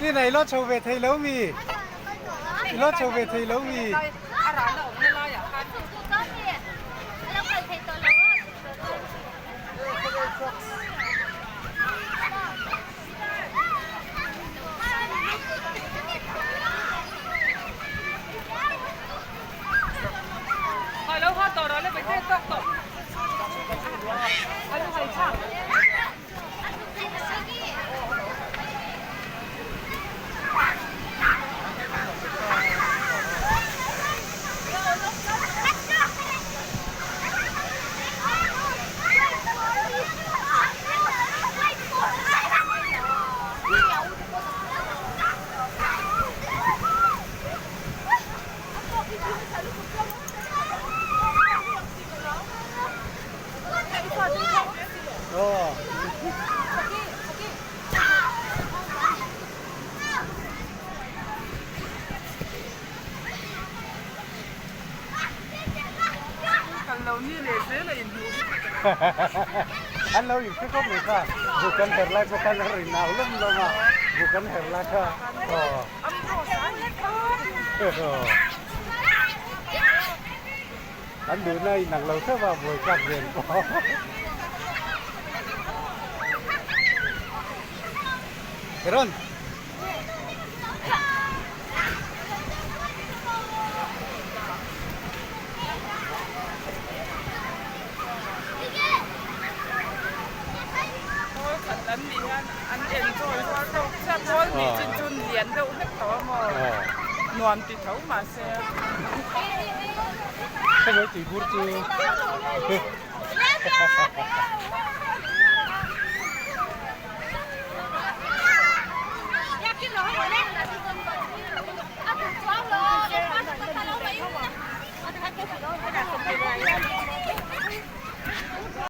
Tina i lo chho ve thei lo mi? I lo chho ve thei lo mi? An lo inhre khawp mai kha, buk an her lai pawh khan a rawn nau lawm lawm a, buk an her lai kha aw. An duhna a inang lo theuh a, buai tlak ven pawh. Heron. Nuam ti tho mahse. Khawi tuibur chu.